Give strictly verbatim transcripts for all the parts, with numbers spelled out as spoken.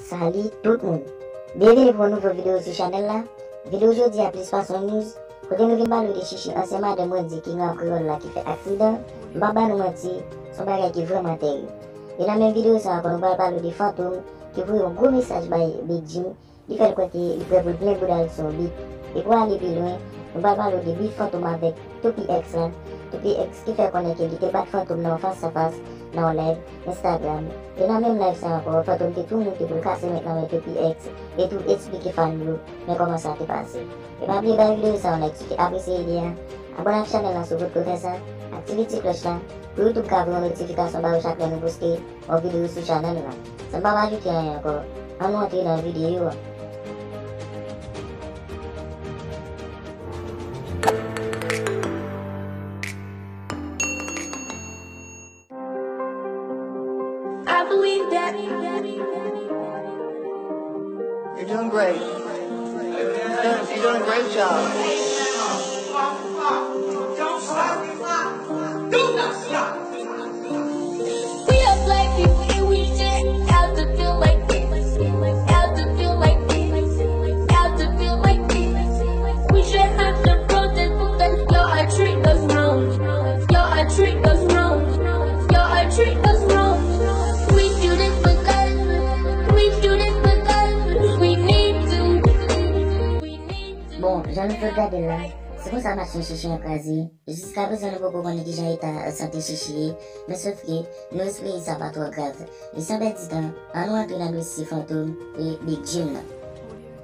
Salut tout moun! Byenvini pou yon nouvo videyo sou chanèl la. Videyo jodi a plis pase yon news, kote nou vin pale de Chichi, ansyen madanm Wendy ki gen kreyòl la ki fè aksidan. M p ap ba nou manti, se yon bagay ki vrèman tèrib. E nan menm videyo sa a ankò, nou pral pale de Fantom ki voye yon gwo mesaj bay Big Jim. Li fè l kwè ke li prè pou l plen bouda l sou yon bit. E pou ale pi lwen, nou pral pale w de bif Fantom avèk Toupee X la. Toupee X ki fè konnen ke li te bat Fantom nan yon fas a fas, nan yon live Instagram. E nan menm live sa a ankò, Fantom te tou monte pou l kase mèt nan men Toupee X e tou eksplike fan yo men kòman sa te pase. E pa bliye bay videyo sa a yon like si w te apresye ide a. Abòne ak chanèl la si w potko fè sa. Aktive ti klòch la pou YouTube ka voye yon notifikasyon ba ou chak lè nou poste yon videyo sou chanèl la. San m pa ajoute anyen ankò, ann nou antre nan videyo a. I believe that you're doing great. You're doing, you're doing a great job. Don't stop. Do not stop. We are black people and we shouldn't have to feel like this. Have to feel like this. Have to feel like this. We should have to protest because y'all are treating us wrong. Y'all are treating us wrong. Y'all are treating us wrong. We do this because we do this because we need to. We need to. Bon, jan nou sot gade l la, se konsa machin Chichi an kraze. Jiskaprezan nou poko konnen kijan eta sante Chichi ye, men sòf ke nou espere sa pa twò grav. Men san pèdi tan, ann nou antre nan dosye Fantom e Big Jim nan.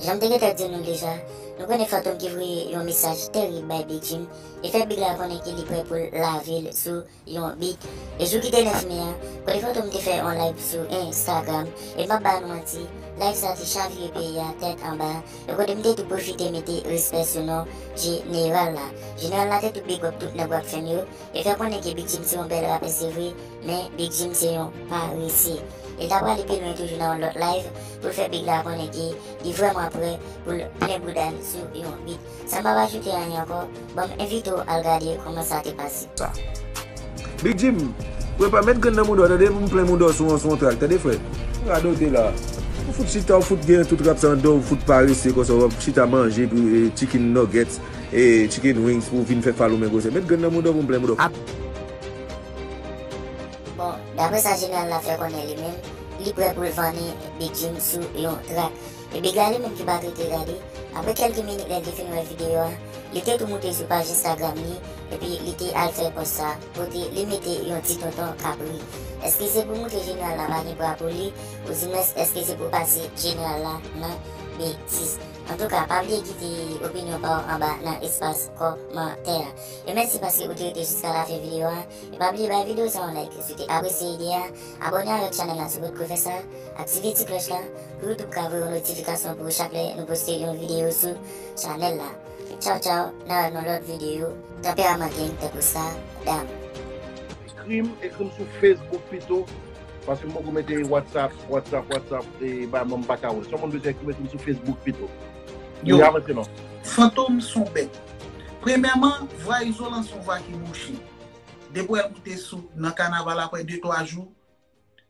Jan m te gentan di nou deja, nou konnen Fantom ki voye yon mesaj tèrib bay Big Jim e fè Big la konnen ke li prè pou l lave l sou yon bit. E jou ki te nèf me a, kote Fantom te fè yon live sou Instagram, e m p ap ba nou manti, live sa te chavire peyi a tèt anba, e kote m te tou pwofite mete respè sou non jeneral la. Jeneral la te tou big up tout nèg Rockfam yo, e fè konnen ke Big Jim se yon bèl rapè se vre, men Big Jim se yon parese. E l ta prale pi lwen toujou nan yon lòt live pou l fè Big la konnen ke li vrèman prè pou l plen bouda l sou yon bit. San m pa ajoute anyen ankò, ban m envite w al gade kòman sa te pase. Big Jim, prepa, met grenn nan mouda w, tande, pou m plen mouda w sou, sou yon trak, tande, frè. Radote la. Ou fout chita, ou fout gen tout rap sa anndan w, ou fout parese konsa, w ap chita manje, eh, chicken nuggets, eh, chicken wings, pou w vin fè falou men gwosè. Met grenn nan mouda w pou m plen mouda w. Bon, daprè sa jeneral la fè konnen li menm, li prè pou l vannen Big Jim sou yon trak. E Big la li menm ki pa t rete gade. Apre kèlke minit lè l te fin wè videyo a, li te tou moute sou paj Instagram li, epi li te al fè pòs sa, kote li mete yon ti tonton k ap ri. Èske se pou moutre jeneral la pa gen bra pou li, oudimwens èske se pou pase jeneral la nan betiz? Antouka, pa bliye kite opinyon pa w anba nan espas kòmantè a. E mèsi paske ou te rete jiska lafen videyo a. E pa bliye bay videyo sa yon like si w te apresye ide a. Abòne avèk chanèl la si w potko fè sa. Aktive ti klòch la pou YouTube ka voye w notifikasyon pou chak lè nou poste yon videyo sou chanèl la. Tchaw, tchaw, n a wè nan lòt videyo. Tanperaman Gang tankou sa, dam. Ekri m, ekri m sou Facebook pito, paske m poko mete WhatsApp, WhatsApp, WhatsApp, e ba mwen m pa ka wè. Si yon moun bezwen ekri m, ekri m sou Facebook pito. Yo, avanse non. Fantom se yon bèt. Premyèman, vwa Izolan se yon vwa ki mouche. Depi w wè l moute sou, nan kanaval apre de twa jou,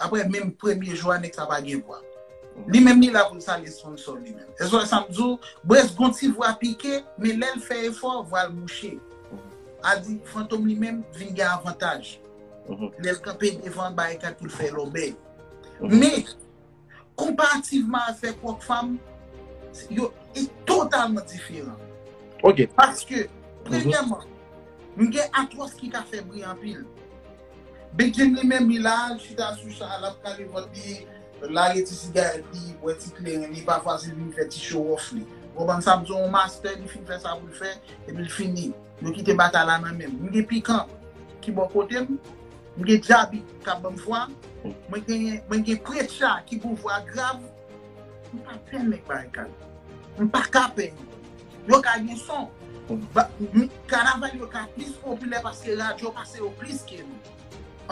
apre menm premye jou a, nèg sa pa gen vwa. Li menm li la pou l salye sponsò li menm. Èske w wè sa m di w? Brest gon ti vwa pike, men lè l fè efò, vwa l mouche. A di, Fantom li menm vin gen avantaj. Lè l kanpe devan barikad pou l fè lòbèy. Men, konparativman avèk Rockfam, yo e totalman diferan. Ok. Paske, premyèman, m gen Atwòs ki ka fè bri anpil. Big Jim li menm, li la, l chita sou cha, l ap kale vant li, lage ti sigarèt li, bwè ti kleren li, pafwa se vin fè ti show off li. Ou konprann sa m di w, yon master li fin fè sa pou l fè, epi l fini. Yo kite batay la nan men m. M gen Pikan ki bò kote m, m gen Djaby k ap ban m vwa, mwen gen, mwen gen Preacher ki gon vwa grav, m pa pè nèg barikad. M pa ka pè yo. Yo ka gen son. Ba, m, kanaval yo ka plis popilè paske radyo pase yo plis ke nou.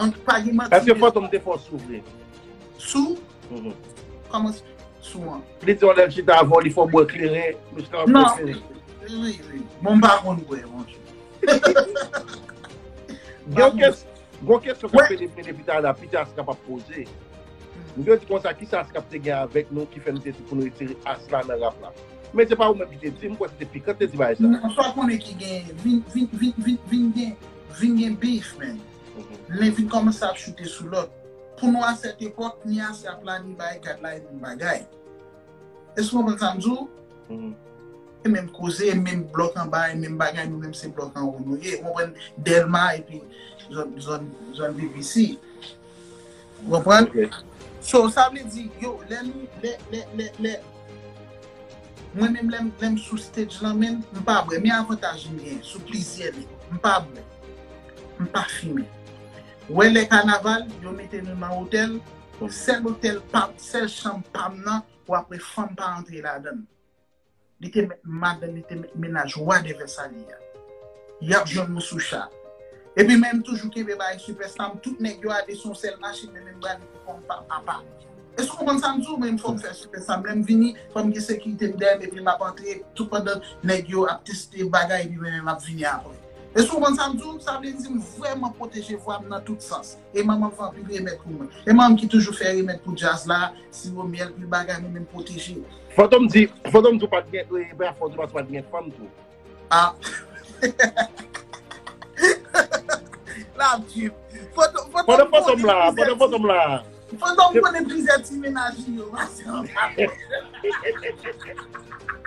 An pa gen manti. Èske Fantom te fè w sou vre? Sou? Kòman sou an? Li di w lè l chita avè w, li fè w bwè kleren, jiska w ap bwè kleren. Non, wi, wi, wi. Bon, m pa konn bwè, monchè. Gen yon kès-, gen yon kesyon k ap pede, pede pita la, pita sa kapab poze. M vle di konsa, ki sa ASCAP te gen avèk nou ki fè nou te di pou nou retire As la nan rap la? Men se pa ou menm ki te di, m kwè se te Pikan te di bagay sa. Non, sa konnen ki gen, vin, vin, vin, vin, vin gen, vin gen beef, man. Mhm. Len vin kòmanse ap choute sou lòt. Pou nou, a sèt epòk, ni ASCAP la, ni Barikad la, e menm bagay. Èske w konprann sa m di w? Mhm. E menm koze, e menm blòk anba, e menm bagay, nou menm se blòk anwo nou ye. Ou konprann? Dèlma epi zòn, zòn, zòn B B C. Ou konprann? Ok. So, sa vle di, yo, lè nou, lè, lè, lè, lè, mwen menm lè m, lè m sou stage lan, men, m pa bwè. Men avantaj m gen sou plizyè nèg. M pa bwè. M pa fimen. Ou wè lè kanaval, yo mete nou nan otèl, sèl otèl pa m, sèl chanm pa m nan, w ap wè fanm pa antre ladan l. Li te met madanm, li te met mennaj, whatever sa li ye a. Y ap jwenn nou sou cha. Epi men m toujou kenbe bagay sipèsta m, tout nèg yo ale sou yon sèl machin, men men m prale pou kò m pa apa. Èske w konprann sa m di w? Men m fò m fè sipèsta m. Lè m vini, fò m gen sekirite m dèyè m, epi m ap antre, tout pandan nèg yo ap teste bagay, epi men men m ap vini apre. Èske w konprann sa m di w? Sa vle di m vrèman pwoteje vwa m nan tout sans. E manman m fè anpil remèd pou mwen. E manman m ki toujou fè remèd pou djaz la, siwo myèl, pil bagay, mwen menm pwoteje. Fantom di, Fantom di w pa t gen, e, pa Fantom, pa t gen fanm tou. Ah. La, Jim. Fantom, Fantom, pandan Fantom la, pandan Fantom la. Fantom konnen plizyè ti mennaj li yo, pa se anpil.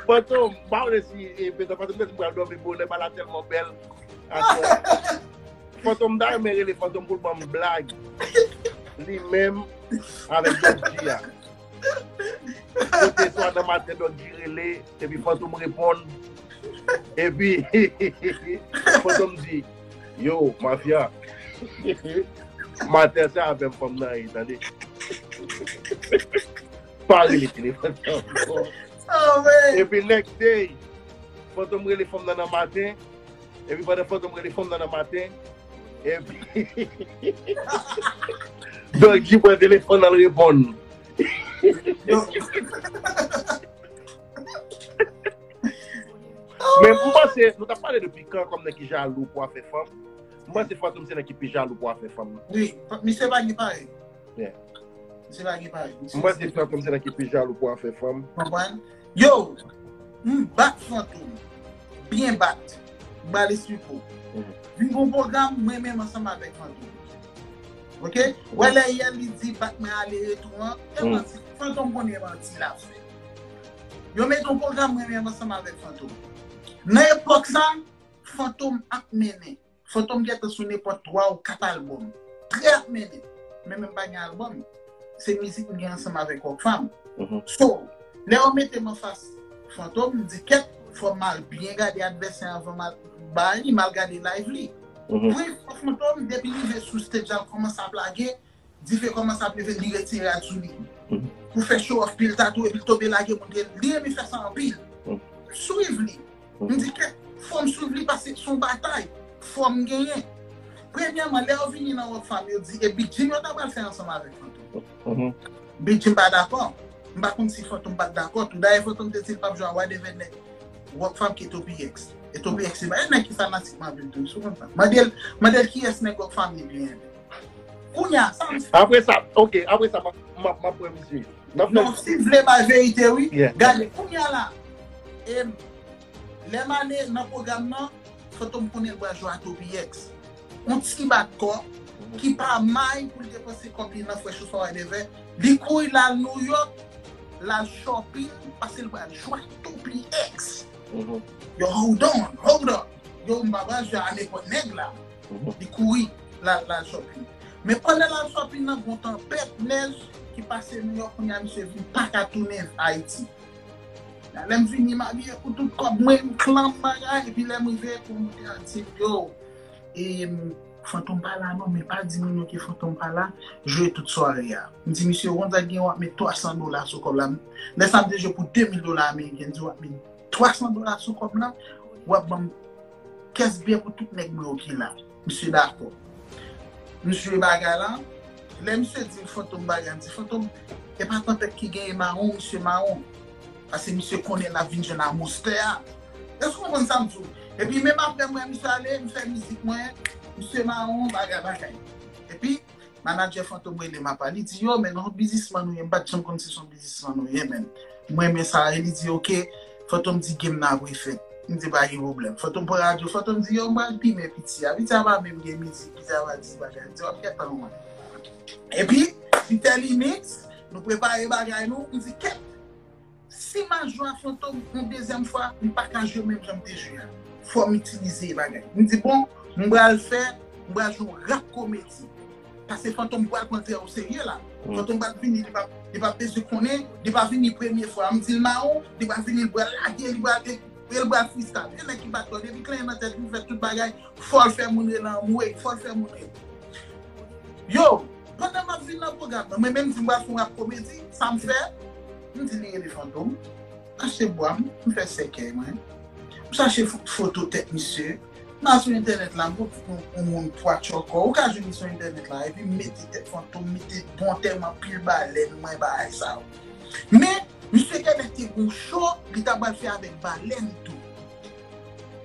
Fantom, m pa konnen si, e, petèt Fantom te di m pral dòmi bonè, bagay la tèlman bèl. Fantom ta renmen rele Fantom pou l ban m blag. Li menm avèk Dòk G a. Kote swa nan maten Dòk G rele, epi Fantom reponn. Epi Fantom di, "Yo, mafya. Maten se avè m fanm nan ye, tande." Pa rele telefòn nan ankò. Oh, man. Epi next day, Fantom rele fanm nan nan maten. Epi pandan Fantom rele fanm nan nan maten, epi Dòk G pran telefòn nan, l reponn. Men m panse, nou t ap pale de Pikan kòm nèg ki jalou pou afè fanm. M panse Fantom se nèg ki pi jalou pou afè fanm. Wi, misye pa gen parèy. Yeah. Misye pa gen parèy. M panse Fantom se nèg ki pi jalou pou afè fanm. Konprann? Yo, m bat Fantom. Byen bat. M ba l espliko. Mhm. Vin gon pwogram, mwen menm ansanm avèk Fantom. Ok? Wè lè yè li di bat mwen ale retou an, e manti. Fantom konnen manti l ap fè. Yo met yon pwogram mwen menm ansanm avèk Fantom. Nan epòk sa, Fantom ap mennen. Fantom gentan sou nenpòt twa ou kat albòm. Trè ap mennen. Men menm pa gen albòm. Se mizik m gen ansanm avèk Rockfam. Mhm. So, lè yo mete m anfas Fantom, m di kèt, fò m al byen gade advèsè anvan m al bay li, m al gade live li. Mhm. Premye fwa Fantom, depi li rive sou stage, al kòmanse ap lage, dife kòmanse ap leve, li retire rad sou li. Mhm. Pou fè show off pil tatouye, epi l tonbe lage moun, li renmen fè sa anpil. Mhm. Swiv li. M di, "Kèt, fò m swiv li, paske se yon batay. Fò m genyen." Premyèman, lè yo vini nan Rockfam, yo di, e Big Jim yo ta pral fè ansanm avèk Fantom. Mhm. Big Jim pa dakò. M pa konn si Fantom pa t dakò tou. Dayè, Fantom te di l p ap jwe a whatever nèg Rockfam ke Toby X. E Toby X, se pa yon nèg ki fanatik m anpil tou, sou konn sa. Mande l, mande l kiyès nèg Rockfam li pi renmen. Kounye a, sa m... Apre sa, ok, apre sa, m ap, m ap, m ap pran misye. Non, si m vle bay verite, wi. Yeah. Gade, kounye a la, e, lè m ale nan pwogram nan, Fantom konnen l pral jwe a Toby X. Yon ti bat kò, ki pa may pou l depanse kòb li nan Fresh Off a whatever. Li kouri l al New York, l al shopping, paske l pral jwe a Toby X. Mhm. Yo, hold on, hold up. Yo, m pa pral jwe a nenpòt nèg la. Mhm. Li kouri, l al, l al shopping. Men pandan l al shopping nan, gon tanpèt nèj ki pase New York, kounye a misye vin pa ka tounen Ayiti. Lè m vini, m abiye pou tout kòb mwen, m klanm bagay, epi lè m rive, pou m moute a, di, yo, e, Fantom pa la non, men pa di moun yo ke Fantom pa la, jwe tout sware a. M di, "Misye, w konn sa k gen, w ap met twa san dola sou kòb la." Lè sa m te jwe pou de mil dola ameriken, m di, "W ap met twa san dola sou kòb la, w ap ban m kès biyè pou tout nèg mwen yo ki la." Misye dakò. M jwe bagay la. Lè misye di m Fantom bagay, m di, "Fantom, e pa tanpèt ki genyen mawon, misye mawon." Paske misye konnen l ap vin jwenn a Monster a. Èske w konprann sa m di w? Epi menm apre mwen, misye ale, m fè mizik mwen, misye mawon, bagay, bagay. Epi, Manadjè Fantom rele m apa. Li di, yo, men, yon biznismann ou ye, m pa t janm konn si se yon biznismann ou ye, men. M renmen sa, e li di, oke, Fantom di game nan ap refèt. M di, pa gen pwoblèm. Fantom pran radyo, Fantom di, yo, m pral pimen piti a. Piti a pa menm gen mizik, piti a pa di bagay. M di, w ap gentan wè. Epi, li tèl imix, nou prepare bagay nou, m di, kèt, si m a jwe a Fantom yon dezyèm fwa, m pa ka jwe menm jan m te jwe a. Fò m itilize bagay. M di, bon, m pral fè, m pral jwe yon rap komedi. Paske Fantom pral pran trè oserye la. Fantom pral vini, li pa, li pa bezwen konnen, li pa vini premye fwa. M di l mawon, li pa vini, li pral lage, li pral, li pral freestyle. E nèg ki bat kò, depi klenyen nan tèt li, fè tout bagay, fò l fè moun rele anmwe, fò l fè moun rele. Yo, pandan m ap vin nan pwogram nan, mwen menm di m pral fè yon rap komedi, sa m fè, m di li rele Fantom, m achte bwa m, m fè sèkèy mwen, m chache fo- foto tèt misye, m al sou entènèt la, m wè yon, yon moun pwa tchòkò, ou ka jwenn li sou entènèt la, epi m mete tèt Fantom, m mete bon tèm anpil balèn, mwen bagay sa yo. Men, misye genlè te gon show, li ta pral fè avèk balèn tou.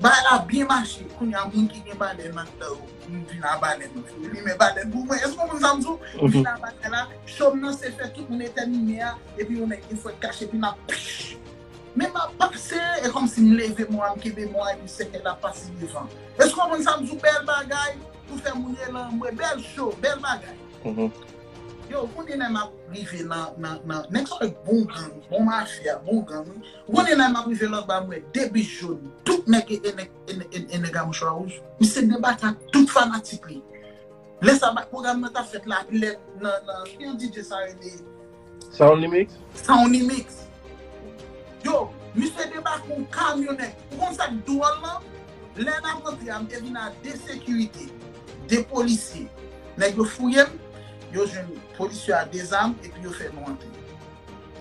Bagay la byen mache. Kounye a, moun ki gen balèn anndan yo, m vin a balèn. Li men balèn pou mwen. Èske w konprann sa m di w? M vin a balèn la. Show m nan se fè tout moun etèmine a, epi yon nèg gen fwèt kache, epi n ap pich. Men m ap pase, e kòmsi m leve mwa, m kenbe mwa, epi sèkèy la pase devan. Èske w konprann sa m di w? Bèl bagay, pou fè moun rele anmwe. Bèl show, bèl bagay. Yo, kounye a m ap rive nan, nan, nan, nèg sa yo bon gang, bon mafya, bon gang, wi. Ou konnen lè m ap rive lòt ba, m wè de bis jòn. Tout nèg e, e nèg, e, e, e nèg a mouchwa wouj. Misye debake ak tout fanatik li. Lè sa ba pwogram nan t ap fèt la, lè nan, nan, ki yon D J sa rele? Sound Limix? Sound Limix. Yo, misye debake yon kamyonèt. Ou konn sa k dwòl lan? Lè n ap antre a, m te vin a de sekirite, de polisye. Nèg yo fouye m, yo jwenn polisye a de zam, epi yo fè nou antre.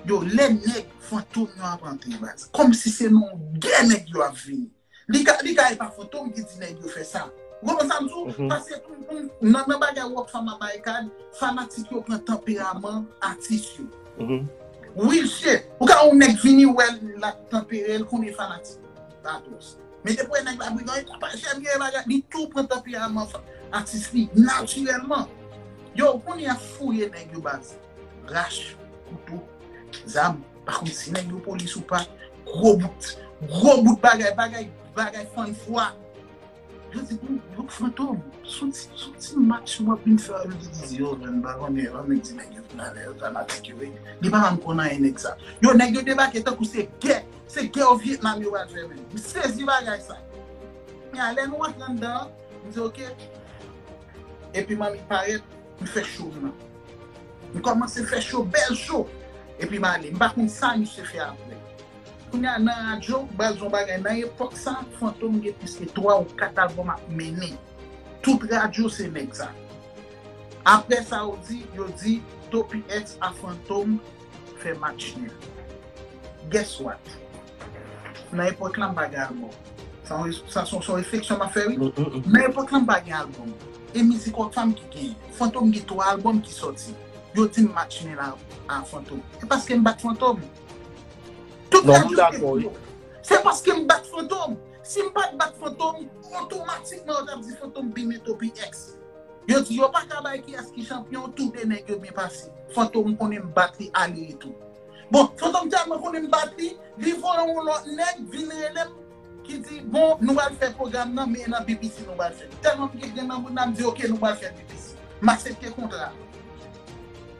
Yo, lè nèg Fantom yo ap antre, baz. Kòmsi se nan yon gè nèg yo ap vini. Li ka, li ka e pa Fantom ki di nèg yo fè sa. Ou konprann sa m di w? Paske pou, pou, nan, nan bagay Rockfam a Barikad, fanatik yo pran tanperaman atis yo. Wilche, ou ka wè yon nèg vini wè l, l ap tanpere, l konnen fanatik atwòs. Men depi w wè nèg la brigan, li ta pa jèm gen bagay, li tou pran tanperaman fa- atis li, natirèlman. Yo, kounye a fouye nèg yo, baz. Rach, kouto, zam, pa konn si nèg yo polis ou pa. Gwo bout, gwo bout bagay, bagay, bagay fann fwa. Yo di, bon, bon, Fantom, sou ti, sou ti match w ap vin fè, yo di, di, yo, men, m pa konnen, yo, men di nèg yo vin alè, yo fanatik yo, wi. Li pa janm konn anyen nèg sa. Yo, nèg yo debake tankou se gè, se gè o Vyetnam yo pral fè menm. M sezi bagay sa. Men a lè nou antre anndan an, m di, oke. Epi manmi parèt, m fè show m nan. M kòmanse fè show, bèl show. Epi m ale. M pa konn sa misye fè apre. Kounye a nan radyo, m pral di yon bagay. Nan epòk sa, Fantom gen plis ke twa ou kat albòm ap mennen. Tout radyo se nèg sa. Apre sa, yo di, yo di, Toppy X a Fantom fè match nul. Guess what? Nan epòk la, m pa gen albòm. Sa yon, sa son, son refleksyon m ap fè, wi. Nan epòk la, m pa gen albòm. E mizik Rockfam ki genyen. Fantom gen twa albòm ki sòti. Yo di m match nul a, a Fantom. E paske m bat Fantom. Tout radyo te pou yo. Se paske m bat Fantom. Si m pa t bat Fantom, otomatikman yo t ap di Fantom bimen Toppy X. Yo di yo pa ka bay kiyès ki chanpyon, tou de nèg yo byen pase. Fantom konnen m bat li ale retou. Bon, Fantom tèlman konnen m bat li, li voye yon lòt nèg vin rele m, ki di, bon, nou pral fè pwogram nan, men nan B B C nou pral fè. Tèlman m gen grenn nan bouda, m di, oke, nou pral fè B B C. M aksepte kontra a.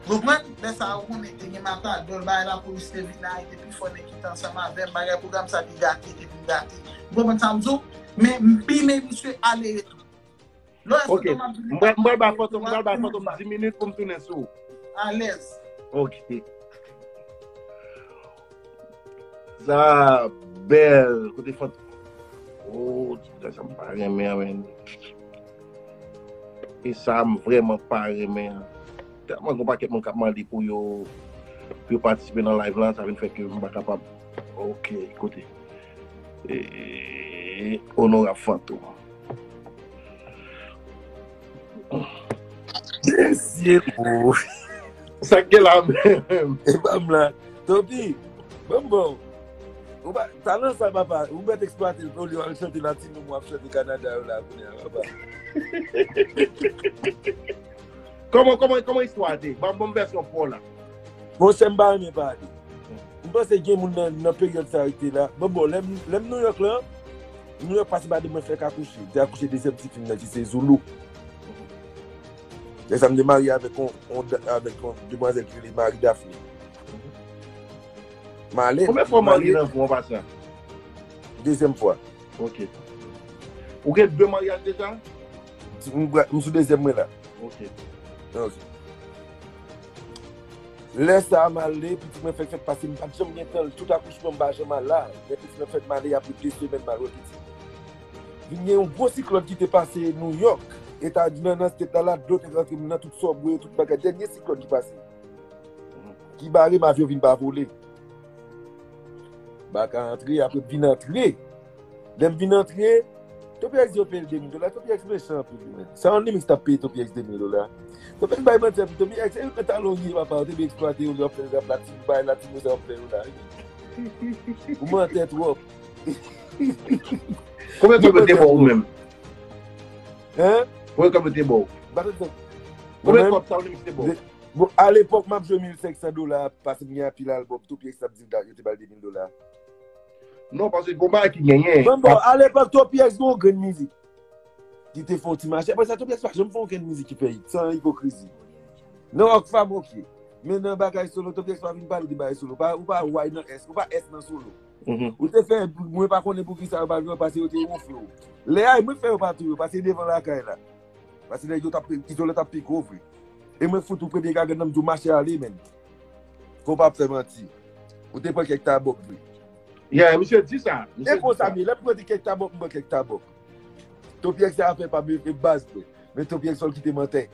Konprann? Lè sa a, ou konnen, te gen Matadòl, bagay lapolis te vin arete pifò nèg ki te ansanm avè m, bagay pwogram sa te gate, te vin gate. Ou konprann sa m di w? Men m bimen misye ale retou. Lè w wè Fantom ap vini, m pral, m pral bay Fantom, m pral bay Fantom dis minit pou m tounen sou ou. Alèz. Ok. Sa bèl. Kote Fantom? Oh, ti bagay sa m pa renmen an, men. E sa m vrèman pa renmen an. Tèlman gon pakèt moun k ap mande pou yo, pou yo patisipe nan live lan, sa vin fè ke m pa kapab. Ok, kote? E, onorab Fantom. Mesye, oh. Sa k gen la menm? E pa m la. Toppy, bon, bon. Ou pa, talan sa, papa, ou mèt eksplwate l, olye w al chante Latino, w ap chante Kanada yo la, kounye a, papa. Kòman, kòman, kòman istwa a te? Ban, ban m vèsyon pa w la. Monchè, m pa renmen pale. M panse gen moun nan, nan peryòd sa yo ki te la. Bon, bon, lè m, lè m Nouyòk la, Nouyòk pase pa de mwen fèk akouche. M te akouche dezyèm ti fi m nan ki se Zoulou. Lè sa m te marye avèk yon, yon, avèk yon demwazèl ki rele Marie Daphné. M ale. Konbyen fwa w marye nan vi w an pasan? Dezyèm fwa. Ok. Ou gen de maryaj deja? M, m sou dezyèm mwen la. Ok. Ok. Lè sa a m ale, pitit mwen fèk fèt pase m pa t janm gen tan, tout akouchman m pa janm al la. Lè pitit mwen fèt m ale, apre de semèn m al wè pitit. Vin gen yon gwo siklòn ki te pase Nouyòk. Eta nan, nan state la, la, dlo te rantre nan tout sòbwe, tout bagay. Dènye siklòn ki pase. Ki bare m, avyon vin pa vole. M pa ka antre, apre m vin antre. Lè m vin antre, Topi X di yo peye l de mil dola. Topi X mechan anpil, wi, men. Sa yon limit t ap peye Topi X de mil dola. Topi X bay manti anpil. Topi X, se yon pantalon li ye, papa. Yo te vin eksplwate yo, yo ap fè rap la, ti bay la, ti mouza ap fè yo la. Ou mantè twòp. Konbyen kòb yo te ba w ou menm? Hein? Konbyen kòb yo te ba w? Ba tout. Konbyen kòb sa yon limit te ba w? Bon, alepòk, m ap jwe mil senk san dola, paske m gen anpil albòm. Topi X t ap di m yo te ba l de mil dola. Non, paske gon bagay ki genyen. Bon, bon, alepòk, Topi X gen yon grenn mizik ki te fè yon ti mache. Apre sa, Topi X pa janm fè okenn mizik ki fè hit, san ipokrizi. Nan Rockfam, ok. Men nan bagay solo, Topi X pa vin pale de bagay solo. Pa, ou pa Y nan S, ou pa S nan solo. Ou te fè, mwen pa konnen poukisa yo pa vin pase, yo te wonfle w. Lè a, mwen fè yo pa touye w, pase devan lakay la. Paske nèg yo t ap, Izolan t ap pi gwo vre. E mwen fout ou premye gagan nan m di w mache ale, menn. Fò w pa ap fè manti. Ou te pran kèk tabòk vre. Yeah, misye di sa. Misye E konsa m ye, lè m pran kèk tabòk, m pran kèk tabòk. Topi X sa fè pa m e baz vre. Men Topi X fò l kite mantè.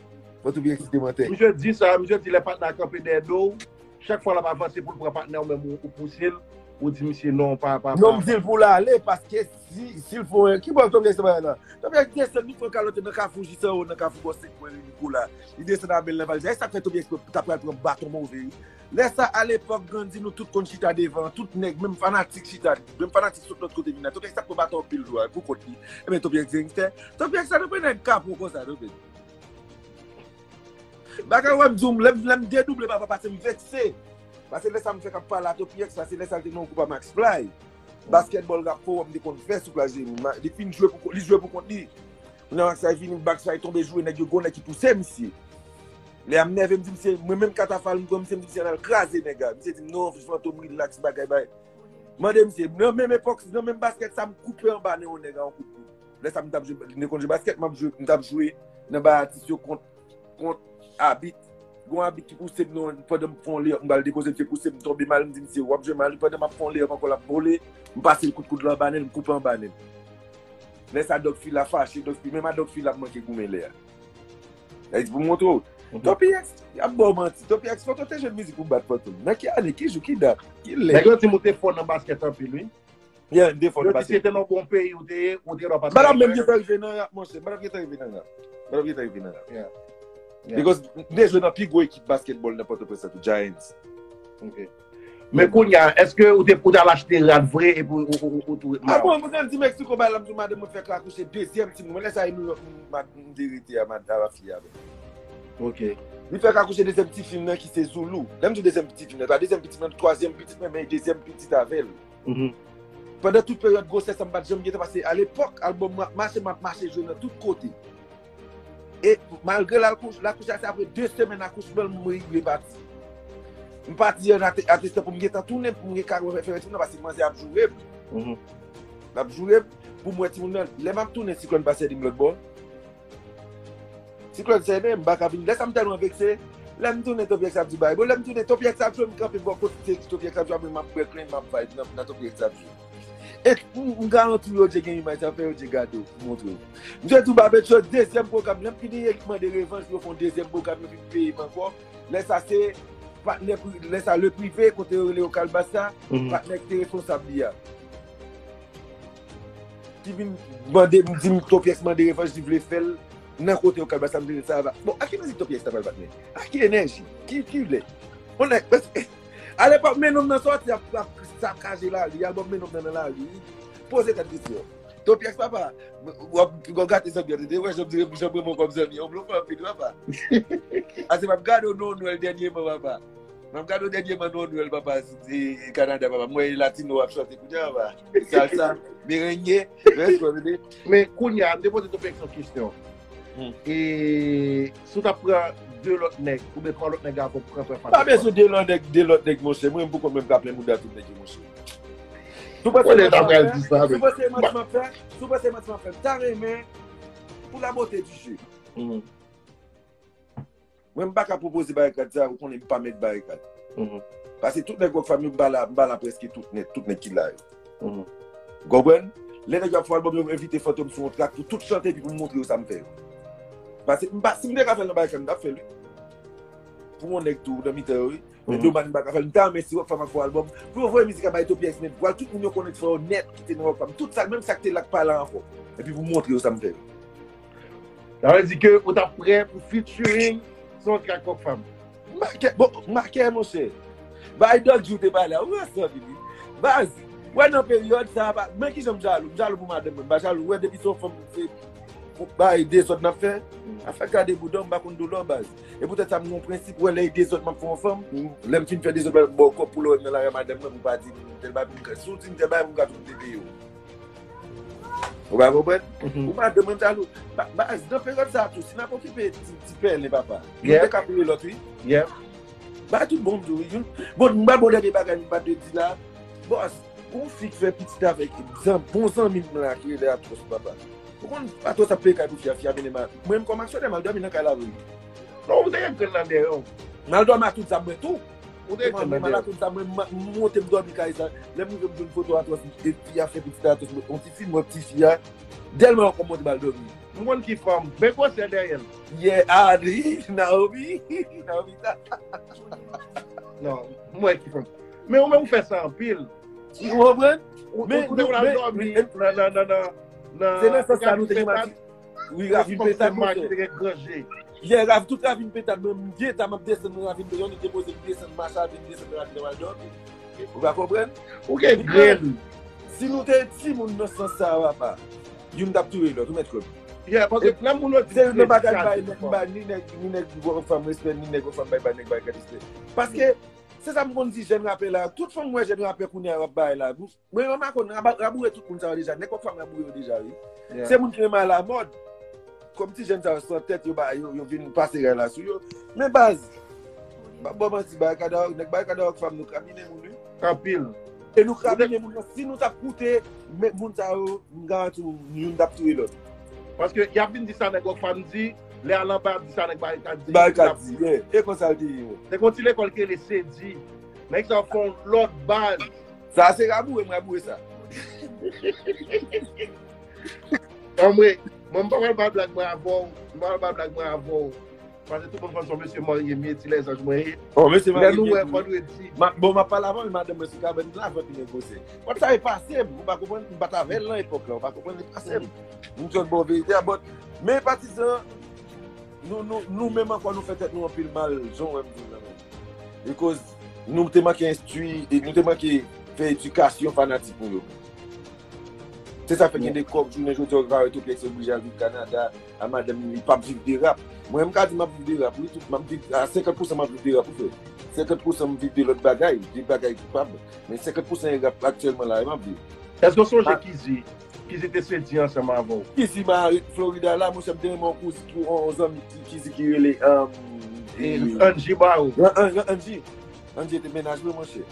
Fò Topi X kite mantè. Misye di sa, misye di lè patnè a kanpe dèyè do w, chak fwa l ap avanse pou l pran patnè w, menm ou, ou pouse l, ou di misye non, pa, pa, Non, m di l pou l ale, paske si, si l fè yon, ki bò Topi X te bay la? Topi X desann, li fè yon kalòt nan kafou jis anwo, nan kafou bò senk mwen, Nikola. Li desann avè l nan valiz. E sa k fè Topi X ta pral pran baton move, wi. Lè sa, alepòk, Grandi, nou tout konn chita devan, tout nèg, menm fanatik chita, menm fanatik sot lòt kote vin la. Topi X t ap pran baton anpil jou a, pou kont li. Ebyen, Topi X gangstè. Topi X sa, nou pran nèg kapon konsa, Topi X. Bagay wè m di w, lè m, lè m dedouble papa, pase m vekse. Pase lè sa m fèk ap pale a Topi X, pase lè sa l te nan yon gwoup a Max Fly. Basketball rap forum m te konn fè sou plas Jeremi. Li fin jwe pou, li jwe pou kont li. Kounye a Max Fly vini, Max Fly tonbe joure nèg yo, gon nèg ki pouse misye. Lè a m nève, m di misye, mwen menm katafal m pran misye, m di misye n al kraze nèg la. Misye di m non, Fantom, relax, bagay, bagay. Mande misye, nan menm epòk, nan menm baskèt sa, m koupe anba nen yon nèg a yon kout pwen. Lè sa m t ap jwe, m te konn jwe baskèt, m ap jwe, m t ap jwe nan bay atis yo kont, kont abit. Gon abit ki pouse m nan, pandan m fè yon leyòp, m pral depoze, misye pouse m tonbe mal, m di misye, w ap jwe mal, pandan m ap fè yon leyòp ankò, l ap vole, m pase l kout koud la anba nen l, m koupe anba nen l. Lè sa Dòk Fila fache, Dòk Fila, menm a Dòk Fila m manke goumen lè a. Sa di pou m montre w. Topi X, y ap ba w manti. Topi X, Fantom te jwenn mizik pou bat Fantom. Nan ki ane, ki jou, ki dat, ki lè? Nèg yo di m ou te fò nan baskèt anpil, wi. Yeah, m te fò nan baskèt. Yo di si se te nan bon peyi, ou te ye, ou te dwe pa Madam menm gentan rive nan rap, monchè. Madam gentan rive nan rap. Madam gentan rive nan rap. Yeah. Because m te jwe nan pi gwo ekip basketball nan Pòtoprens la tou, Giants. Ok. Men kounye a, èske ou te, ou t al achte rad vre epi ou, ou, ou, ou tou ret Ah bon, mwen di Mexico bay la, m di madanm mwen fèk akouche dezyèm timoun. Mwen lè sa e New York, m, m, m te rete a, mad-, a la fi avè. Ok. Li fèk akouche dezyèm ti fi m nan ki se Zoulou. Lè m di dezyèm ti fi m nan, pa dezyèm pitit mwen, twazyèm pitit mwen, men dezyèm pitit avè l. Pandan tout peryòd gwosès sa, m pa t janm gentan pase. Alepòk, albòm mwen ap mache, m ap mache jwe nan tout kote. E malgre l al kouche, l akouche a, se apre de semèn akouchman l, mwen rive pati. M pati an ate-, atestan pou m gentan tounen, pou m gen ka fè, fè timoun nan, paske manzè ap joure m. L ap joure m pou m wè timoun nan. Lè m ap tounen, siklòn pase di m lòt bò. Siklòn sènen, m pa ka vin. Lè sa m tèlman vekse, lè m tounen, Topi X ap di bay. Bon, lè m tounen, Topi X ap jwe, m kanpe bò kote Topi X ap jwe, apre m ap brèk len, m ap vibe nan, nan Topi X ap jwe. E m, m garanti w, Roger gen imaj sa, fè Roger gade w, pou montre w. Misye di w Babetcho, dezyèm pwogram, lè m fini, li mande revanj, yo fè yon dezyèm pwogram, yo vin peye m ankò. Lè sa se patnè pri-, lè sa Le Privé, kote yo rele yo Kalbas la, patnè ki te responsab li a. Ki vin mande m, di m Topi X mande revanj, li vle fè l nan kote yo Kalbas la, m di l sa va. Bon, a ki mizik Topi X ta pral bat men? A ki enèji? Ki, ki lè? Bon, nèg, alepòk, men nonm nan sòti ap, ap sakaje lari, albòm men nonm nan nan lari. Poze tèt kesyon. Topyèks, papa. W ap, w ap gate zanmi an, tande, wè, jan m di, jan m renmen w kòm zanmi an, w blofe anpil, papa. Ase m ap gade w nan Nwèl dènyèman, papa. M ap gade w dènyèman nan Nwèl, papa, e, Kanada, papa. M wè Latino ap chante kounye a, papa. Salsa, merengue, rès, tande. Men kounye a, m te poze Topyèks yon kesyon. Hmm. E si w t ap pran de lòt nèg, oubyen twa lòt nèg avè w pou kanpe an fas a fas? Pa bezwen de lòt nèg, de lòt nèg, monchè. Mwen menm pou kont mwen, m ka plen mouda tout nèg yo, monchè. Si w panse e manti m ap fè, si w panse e manti m ap fè, si w panse e manti m ap fè, m ta renmen pou la beauté du jeu. Mwen, m pa ka pwopoze barikad sa, ou konnen m pa mèt barikad. Paske tout nèg Rockfam yo, m pa la, m pa la prèske tout nèt, tout nèg ki la yo. Ou konprann? Lè nèg yo ap fè albòm, yo envite Fantom sou yon trak pou tout chante epi pou m montre yo sa m fè yo. Paske m pa, si m te ka fè l nan barikad, m t ap fè l, wi. Pou yon nèg tou, nan mitan yo, wi. Men domaj m pa ka fè l. M ta renmen si Rockfam ap fè yon albòm pou yo voye mizik la bay Topyèks, men vwal tout moun yo konnen fè yo nèt ki te nan Rockfam. Tout sa, menm sa k te la k pa la ankò. Epi pou montre yo sa m fè yo. Sa vle di ke ou t ap prè pou featuring sou yon trak Rockfam? M pa kè, bon, m pa kè, monchè. Bay Doggy ou te bay la, ou wè sa, Bibi. Baz, wè nan peryòd sa, pa, men kijan m jalou? M jalou pou madanm mwen, m pa jalou. Wè depi se yon fanm, se pou bay dezòd n ap fè. Afè gade bouda w, m pa konn doulè w, baz. E poutèt sa, m gen yon prensip, wè lè e dezòd m ap fè yon fanm, lè m fin fè dezòd, m ba w kòb pou lè w wè m nan lari a madanm mwen, pou pa di m tèl bagay, pou m ka, si w di m tèl bagay, pou m ka tou peye w. Ou pa konprann? Ou madanm mwen, m jalou. Baz, nan peryòd sa a tou, si n ap okipe ti, ti pèlen, papa, youn te ka peye lòt, wi. Ba tout bon m di w, wi. Bon, m ba bon dènye bagay m pa te di la. Bòs, gon fi k fè pitit avèk zan, bon zanmi m la ki rele Atwòs, papa. Ou konn Atwòs ap peye kay pou fi a, fi a mennen m a, mwen menm kòm aksyonè, m al dòmi nan kay la avè l. Non, ou te gen grenn nan dèyè w. M al dòmi a tout zam mwen tou. Ou te gen grenn nan dèyè w. M al a tout zam mwen, m monte m dòmi kay sa. Lè m rive m jwenn foto Atwòs, e fi a fè pitit Atwòs, yon ti fi, m wè ti fi a. Dèlman ankò m monte m al dòmi. M konn ki fanm. Men gwosè dèyè l. Yeah, a li, Naomi. Naomi ta. Non, m wè ki fanm. Men ou menm ou fè sa anpil. Ou konprann? Ou te konn al dòmi nan, nan, nan, nan. Se nan sans sa nou te gen mati. Wi, Ravin Petad, monchè. Yeah, Rav, tout Ravin Petad, mwen, m gen tan m ap desann nan Ravin Petad, yon nèg depoze m desann, mache avè m desann nan Ravin Petad, m al dòmi. Ou pa konprann? Ou gen grenn. Si nou te timoun nan sans sa a, papa, youn t ap touye lòt, ou mèt kwè m. Yeah, paske lè moun yo di se youn nan bagay m bay nèg, m bay ni nèg, ni nèg Rockfam respè, ni nèg Rockfam bay, bay nèg bay kèt respè. Paske, se sa m konn di jèn rapè la, tout fanm m wè jèn rapè kounye a yo ap bay la, mwen, mwen pa konn, raboure tout moun sa yo deja, nèg Rockfam raboure yo deja, wi. Se moun ki renmen alamòd. Kòm ti jèn sa yo san tèt, yo ba, yo, yo vin pase ray la sou yo. Men baz, m ap ba w manti, Barikada, nèg Barikada Rockfam, nou krabinen moun, wi. Anpil. E nou krabinen moun nan, si nou t ap koute, men moun sa yo, m garanti w, youn t ap touye lòt. Paske y ap vin di sa nèg Rockfam di, lè al anba y ap di sa nèg Barikad di. Barikad di, yeah. E konsa l te ye. Se kon ti lekòl ki rele Sedi. Nèg sa yo fè yon lòt baz. Sa se raboure, m raboure sa. Anmwe, mwen m pa pral bay blag mwen avè w. M pa pral bay blag mwen avè w. Paske tout moun konn se yon mesye marye m ye, ti lèzanj mwen ye. Oh, mesye marye m ye tou. Lè nou wè, fò nou di. Bon, m ap pale avè w, men madanm mwen sou kabann la, fò nou negosye. Wè sa e pase m, ou pa konprann, m pa t avè l nan epòk la, ou pa konprann, e pase m. M jwenn bon verite a, but, men patizan, nou, nou, nou menm ankò, nou fè tèt nou anpil mal, jan w wè m di w la menm. Because nou te manke enstwi, e nou te manke fè edikasyon fanatik nou yo. Se sa fè gen de kòk jounen jodi a, ou ka wè Topyèks oblije al viv Kanada, a madanm li, li p ap viv de rap. Mwen, m ka di m ap viv de rap, wi, tout, m ap viv, a senkant pousan m ap viv de rap, ou frè. Senkant pousan m viv de lòt bagay, de bagay koupab. Men senkant pousan e rap aktyèlman la, e m ap viv. Èske w sonje Kizi? Kizi te sedi ansanm avè w. Kizi mare Florida la, monchè, m te renmen yon kouzin, yon, yon zanmi ki, Kizi ki rele, um, e, Angie Barrow. An-, An-, An-, Angie. Angie te mennaj mwen, monchè.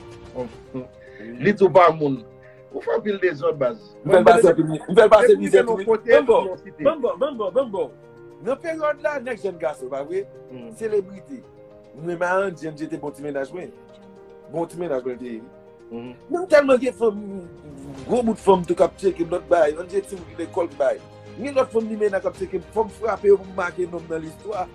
Li di w pa moun. Ou fè anpil dezòd, baz. M fè l pase anpil, m fè l pase mizè tou, wi. Banm ba w, banm ba w, banm ba w, banm ba w. Nan peryòd la, nèg jèn gason, pa vre? Selebrite. M renmen Angie, Angie te bon ti mennaj mwen. Bon ti mennaj mwen te ye. Men m tèlman gen fanm, gwo bout fanm tou k ap tcheke m lòt bagay. Angie ti moun ki lekòl m bay. Gen lòt fanm limena k ap tcheke m. Fò m frape yo pou m make non m nan listwa.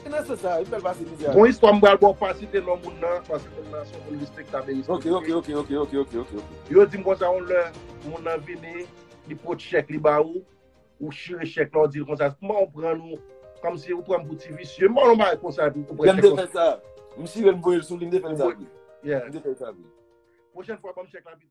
E nan sans sa, m fè l pase mizè a. Bon istwa m pral ba w, pa site non moun nan, paske moun nan se yon moun respektab e respekte. Ok, ok, ok, ok, ok, ok, ok, ok. Yo di m konsa yon lè moun nan vini, li pot chèk li ba ou, ou chire chèk la, ou di l konsa, kòman ou pran nou, kòmsi ou pran m pou ti visye, m pa wè yon bagay konsa, epi ou pran chèk konsa. M te fè sa. M chire l, m voye l sou li, m te fè l sa vre. Yeah. M te fè l sa vre. Pwochèn fwa, ban m chèk la pito.